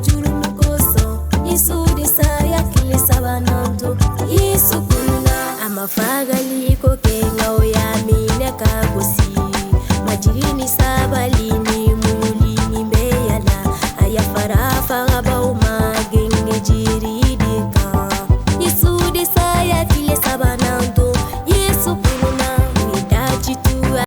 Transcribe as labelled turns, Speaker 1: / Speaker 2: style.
Speaker 1: Jurumu kosɔn, Yesu de saya tile sabanan don. Yesu kununa. A ma fagali ko kɛ, nka o y'a minɛ ka gosi. Majigin ni